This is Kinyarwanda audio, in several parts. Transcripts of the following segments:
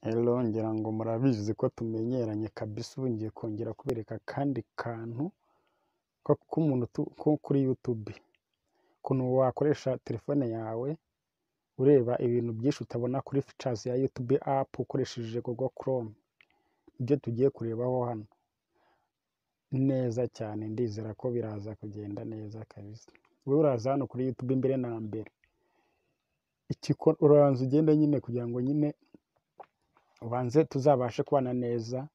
Hello, ngira ngo murabizi ko tumenyeranye kabisa. Ubu ngiye kongera kubereka akandi kantu k'umuntu ko kuri YouTube, ukuntu wakoresha telefone yawe ureba ibintu byinshi utabona kuri features ya YouTube app ukoresheje Google Chrome. Nibyo tugiye kurebaho hano neza cyane, ndizera ko biraza kugenda neza kabisa. Wowe uraza hano kuri YouTube mbere na mbere, urabanza ugende nyine kugira ngo nyine ubanze tuzabashe kubana neza.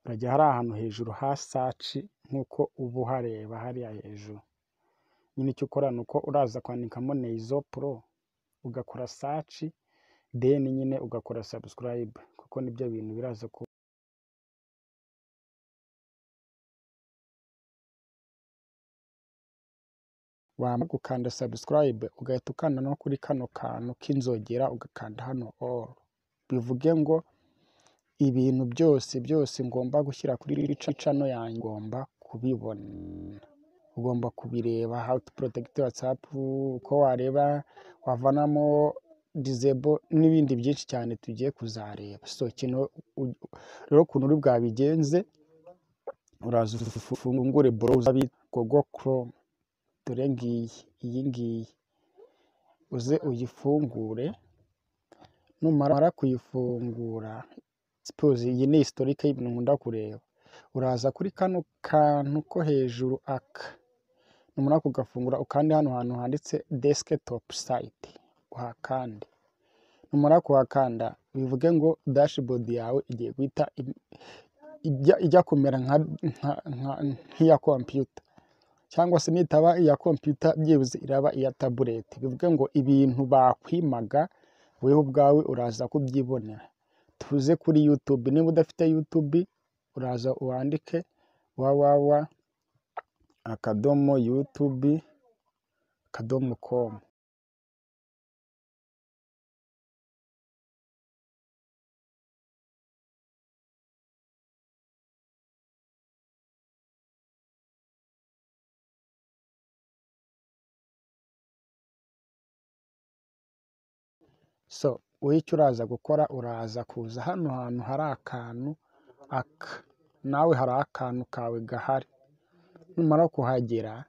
Urajya hari ahantu hejuru ha search nk'uko uba uhareba hariya hejuru nyine. Icyo ukora ni uko uraza kwandikamo Neizo Pro, ugakora search, then nyine ugakora subscribe, kuko nibyo bintu biraza ku wamara gukanda subscribe, ugahita ukanda no kuri kano kantu k'inzogera, ugakanda hano all. Bivuge ngo ibintu byose byose ngomba gushyira kuri channel yanjye ngomba kubibona, ugomba kubireba. How to protect WhatsApp, uko wareba wavanamo disable n'ibindi byinshi cyane tugiye kuzareba. So ikintu rero, ukuntu uri bwabigenze, uraza ufungure browser bita Google Chrome. Dore ngiyi, iyi ngiyi, uze uyifungure. Numara kuyifungura, suppose iyi ni historique y'ibintu nkunda kureba, uraza kuri kano kantu ko hejuru aka. Numara kugafungura, ukande hano hantu handitse desktop site, uhakande. Numara kuhakanda, bivuge ngo dashboard yawe igiye guhita ijya kumera nk'iya computer, cyangwa se nitaba iya computer byibuze iraba iya tablet. Bivuge ngo ibintu bakwimaga wewe ubwawe uraza kubyibonera. Tuze kuri YouTube. Niba udafite YouTube, uraza wandike www.youtube.com. So wowe icyo uraza gukora, uraza kuza hano hantu hari akantu aka, nawe hari akantu kawe gahari. Numara kuhagera,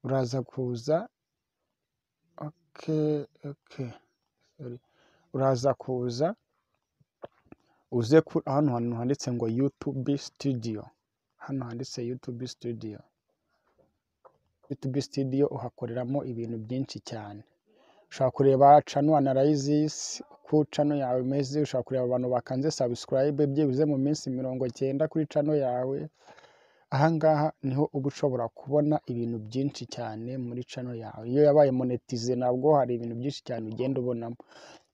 uraza kuza, okay, sorry, uraza kuza uze hano hantu handitse ngo YouTube Studio. Hano handitse YouTube Studio. YouTube Studio uhakoreramo ibintu byinshi cyane. Ushobora kureba channel analysis, uko channel yawe imeze. Ushobora kureba abantu bakanze subscribe byibuze mu minsi 90 kuri channel yawe. Ahangaha niho uba ushobora kubona ibintu byinshi cyane muri channel yawe. Iyo yabaye monetize nabwo hari ibintu byinshi cyane ugenda ubonamo.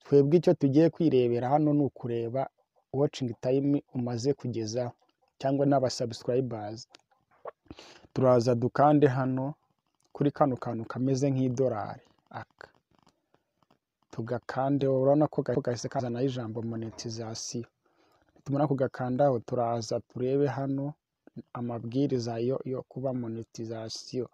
Twebwe icyo tugiye kwirebera hano ni ukureba watching time umaze kugezaho cyangwa n'aba subscribers. Turaza dukande hano kuri kano kantu kameze nk'idolari aka, tugakande. Urabona ko gahise kazanaho ijambo monetization. Nitumara kugakandaho, turaza turebe hano amabwiriza yo kuba monetization.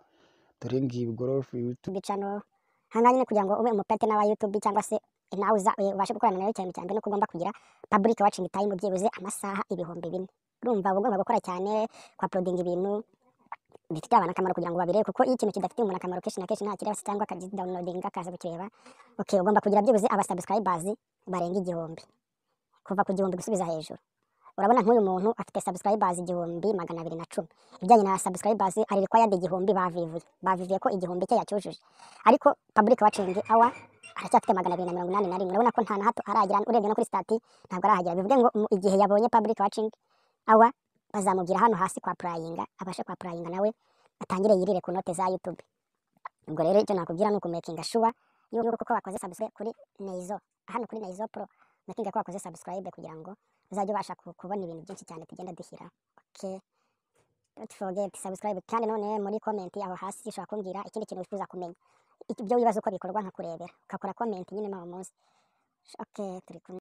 Dore ngiyi growth YouTube channel. Hanga nyine kugira ngo ube umu partner wa YouTube cyangwa se nawe uza ubashe gukorana nayo cyane cyane, nuko ugomba kugira public watching time byibuze amasaha 4000. Urumva uba ugomba gukora cyane kwa uploading ibintu bifitiye abantu akamaro kugira ngo babirebe, kuko iyo ikintu kidafitiye umuntu akamaro kenshi na kenshi ntakireba se cyangwa akagidownloadinga akaza kukireba. Okay, ugomba kugira byibuze aba subscribers barenga 1000, kuva ku 1000 gusubiza hejuru. Urabona nk'uyu muntu afite subscribers 1210. Ibijyanye na subscribers ari required 1000, bavivuye ko 1000 cye yacyujuje, ariko public watching hour aracyafite 281. Urabona ko nta na hato aragera, urebye no kuri stat ntabwo arahagera. Bivuge ngo igihe yabonye public watching hour bazamubwira hano hasi kwa applyinga, abashe kwa applyinga nawe atangire yirire ku note za YouTube. Ubwo rero icyo nakubwira ni ukumakinga sure yuko koko wakoze subscribe kuri Neizo, hano kuri Neizo Pro, makinga ko wakoze subscribe kugira ngo uzajye ubasha kubona ibintu byinshi cyane tugenda dushyira. Okay, don't forget subscribe. Kandi none muri comment aho hasi ushobora kumbwira ikindi kintu wifuza kumenya, ibyo wibaza uko bikorwa nkakurebera, ukakora comment nyine mu munsi. Okay, turi kumwe.